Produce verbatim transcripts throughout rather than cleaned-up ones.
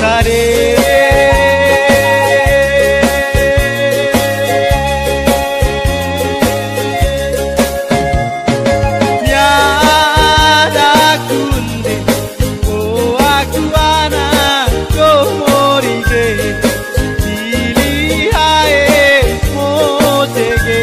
Tade. Niadaku nde, o aku anak Komori ge, pili hae mose ge.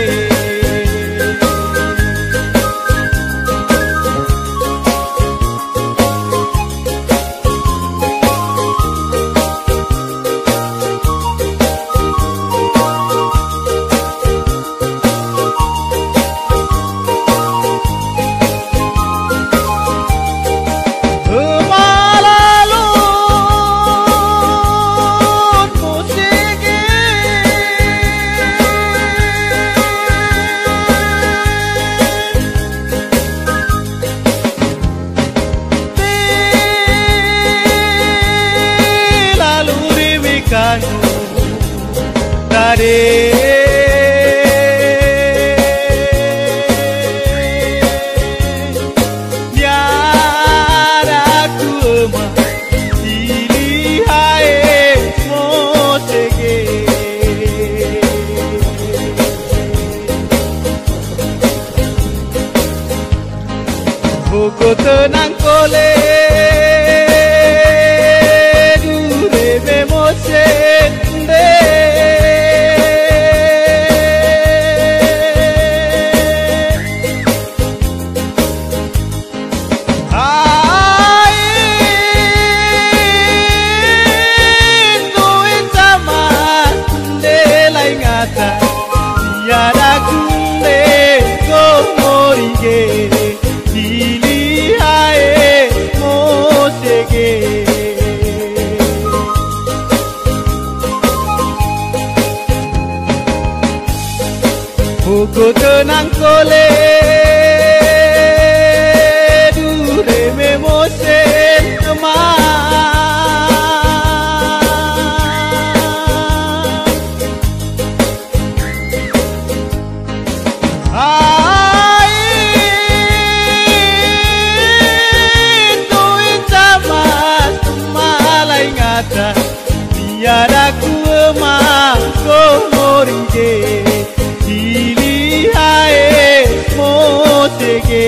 Lalu rimi kanu tade. Niadaku ema, pili hae mose ge. Boko tenang kole, dure me mose nde. Ai, tuin sama nde lai ngata, tiada kunde Komori ge, pili hae mose ge. Boko tenang kole, dure me mose ema. Ai, tuin sama, sama lai ngata, tiada ku ema Komori ge, pili hae mose ge.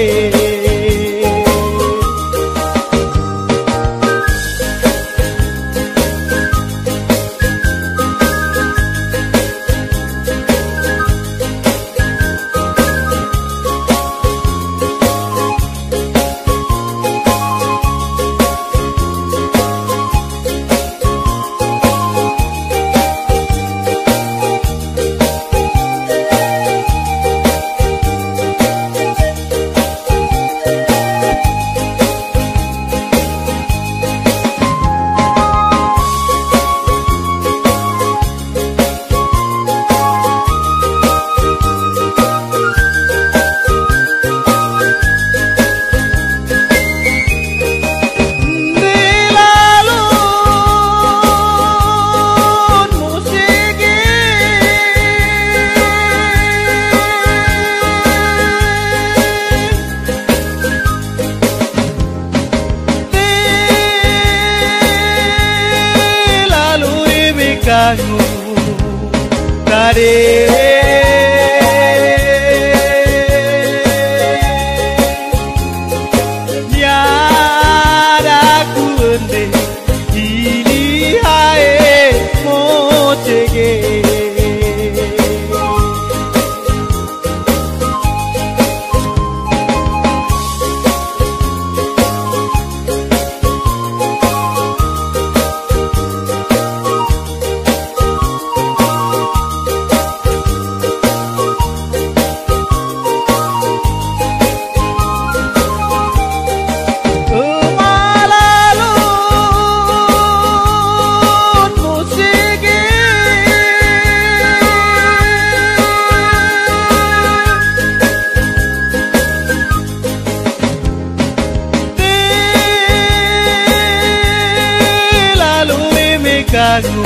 Lalu rimi kanu tade. Niada kunde, pili hae mose ge. Lalu rimi kanu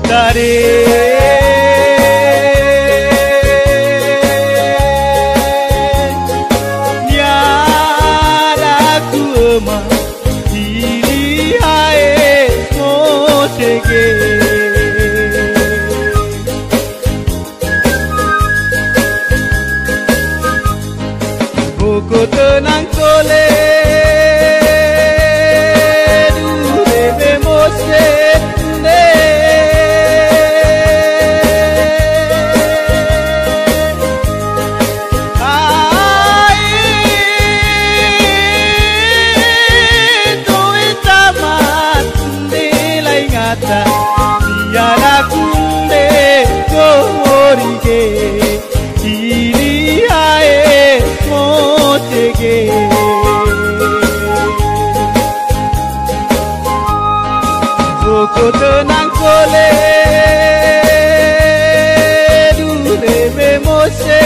tade. Niada ku ema, Ko tenang kole, du lebe Mose nde. Ai, toi tamat nde lai ngata, tiada kunde ko morige. Ini ae motege. Ko tenang kole, du lebe Mose